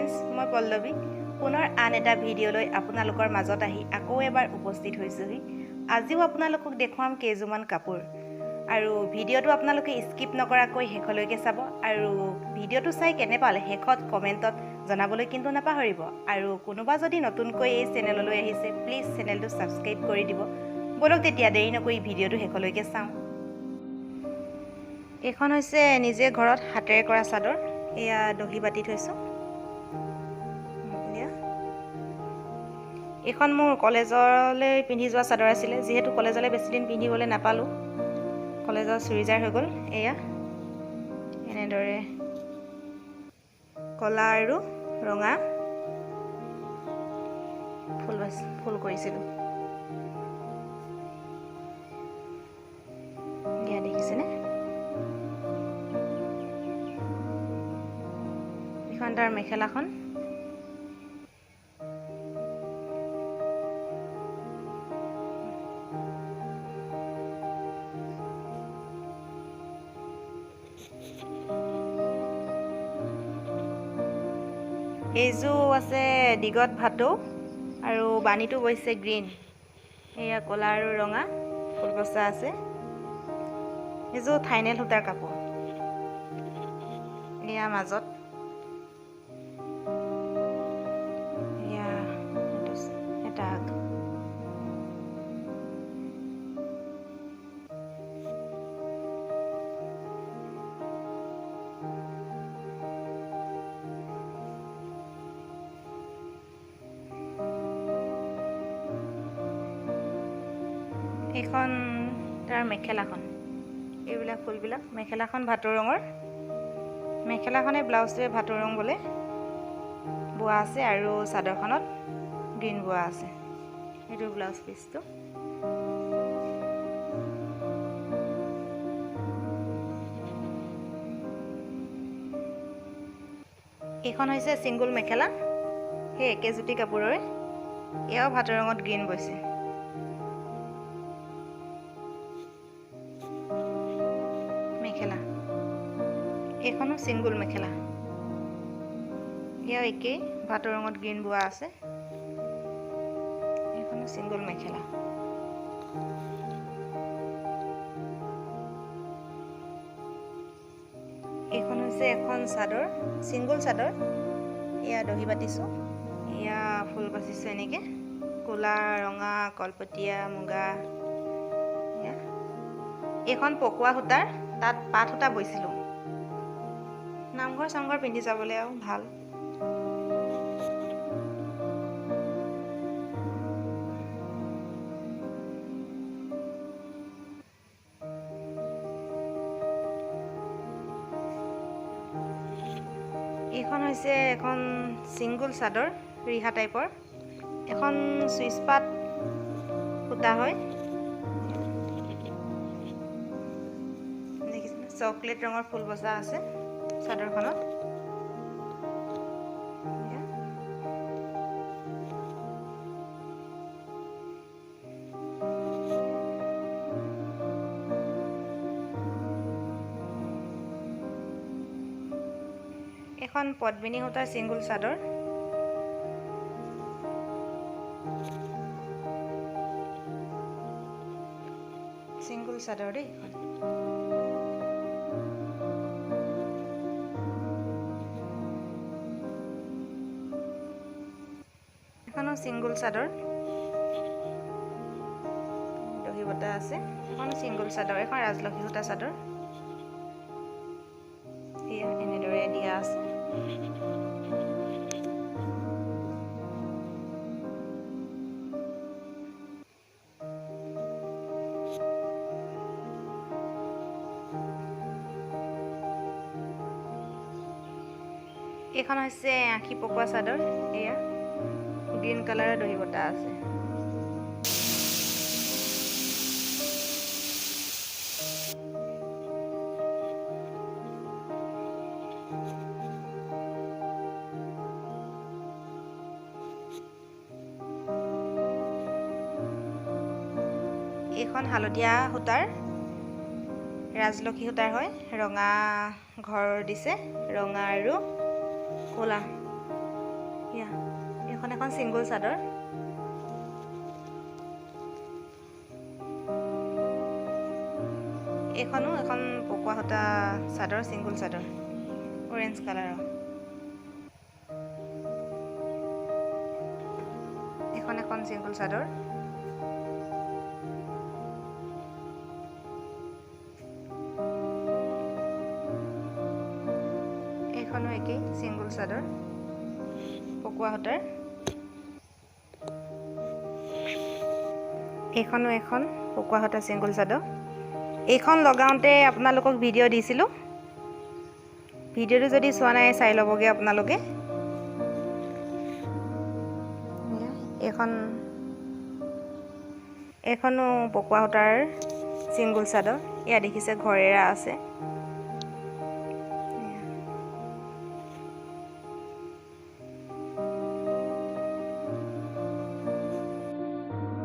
Friends, মই পল্লৱী পুনৰ আন এটা ভিডিঅ'লৈ আপোনালোকৰ মাজত আহি আকৌ এবাৰ উপস্থিত হৈছোঁহি। আজিও আপোনালোকক দেখুৱাম কেইযোৰমান কাপোৰ আৰু ভিডিঅ'টো আপোনালোকে স্কিপ নকৰাকৈ শেষলৈকে চাব আৰু ভিডিঅ'টো চাই কেনে পালে শেষত কমেণ্টত জনাবলৈ কিন্তু নাপাহৰিব। আৰু কোনোবা যদি নতুনকৈ এই চেনেললৈ আহিছে প্লিজ চেনেলটো ছাবস্ক্ৰাইব কৰি দিব। ব'লক তেতিয়া দেৰি নকৰি ভিডিঅ'টো শেষলৈকে চাওঁ। এইখন হৈছে নিজে ঘৰত হাতেৰে কৰা চাদৰ। এয়া দহি বাতি থৈছোঁ। এইখন মোৰ কলেজলৈ পিন্ধি যোৱা চাদৰ আছিলে, যিহেতু কলেজলৈ বেছিদিন পিন্ধিবলৈ নাপালোঁ, কলেজৰ চুৰিজাৰ হৈ গ'ল। এয়া এনেদৰে ক'লা আৰু ৰঙা ফুল কৰিছিলোঁ। এয়া দেখিছেনে? এইখন তাৰ মেখেলাখন। এইযোৰ আছে দিগত ভাটৌ আৰু বাণীটো বৈছে গ্ৰীণ। এয়া ক'লা আৰু ৰঙা ফুল বচা আছে। এইযোৰ থাইনেল সূতাৰ কাপোৰ। এয়া মাজত এয়া এটা আগ। এইখন তাৰ মেখেলাখন। এইবিলাক ফুলবিলাক মেখেলাখন ভাটৌ ৰঙৰ। মেখেলাখনে ব্লাউজটোৱে ভাটৌ ৰং বোলে বোৱা আছে আৰু চাদৰখনত গ্ৰীণ বোৱা আছে। এইটো ব্লাউজ পিচটো। এইখন হৈছে ছিংগুল মেখেলা, সেই একেজুতি কাপোৰৰে। এয়াও ভাটৌ ৰঙত গ্ৰীণ বৈছে। মেখেলা এইখনো ছিংগুল মেখেলা। এয়াও একেই ভাটৌ ৰঙত গ্ৰীণ বোৱা আছে। এইখনো ছিংগুল মেখেলা। এইখন হৈছে এখন চাদৰ, ছিংগুল চাদৰ। এয়া দহি বাতিছোঁ। এয়া ফুল বাচিছোঁ এনেকৈ, ক'লা ৰঙা কলপতীয়া মুগা। এয়া এইখন পকোৱা সূতাৰ, তাত পাত সূতা বৈছিলোঁ। নামঘৰ চামঘৰ পিন্ধি যাবলৈ আৰু ভাল। এইখন হৈছে এখন ছিংগুল চাদৰ, ৰিহা টাইপৰ। এখন চুইচ পাত সূতা হয়। দেখিছেনে? চকলেট ৰঙৰ ফুল বচা আছে চাদৰখনত। এখন পদ্মিনী সূতাৰ ছিংগুল চাদৰ। ছিংগুল চাদৰ দেই এইখন। এখনো ছিংগুল চাদৰ, দহি বতা আছে। এখন ছিংগুল চাদৰ, এখন ৰাজলক্ষী সূতা চাদৰ। এয়া এনেদৰে দিয়া আছে। এইখন হৈছে আশী পকোৱা চাদৰ। এয়া গ্ৰীণ কালাৰৰ দহি বতা আছে। এইখন হালধীয়া সূতাৰ ৰাজলক্ষী সূতাৰ হয়। ৰঙা ঘৰ দিছে, ৰঙা আৰু ক'লা। এয়া এইখন এখন ছিংগল চাদৰ। এইখনো এখন পকোৱা সূতা চাদৰ, ছিংগল চাদৰ, অৰেঞ্জ কালাৰৰ। এইখন এখন ছিংগল চাদৰ। এইখনো একেই ছিংগল চাদৰ, পকোৱা সূতাৰ। এইখনো এখন পকোৱা সূতা ছিংগল চাদৰ। এইখন লগাওঁতে আপোনালোকক ভিডিঅ' দিছিলোঁ, ভিডিঅ'টো যদি চোৱা নাই চাই ল'বগৈ আপোনালোকে। এইখনো পকোৱা সূতাৰ ছিংগল চাদৰ। এয়া দেখিছে ঘৰেৰা আছে।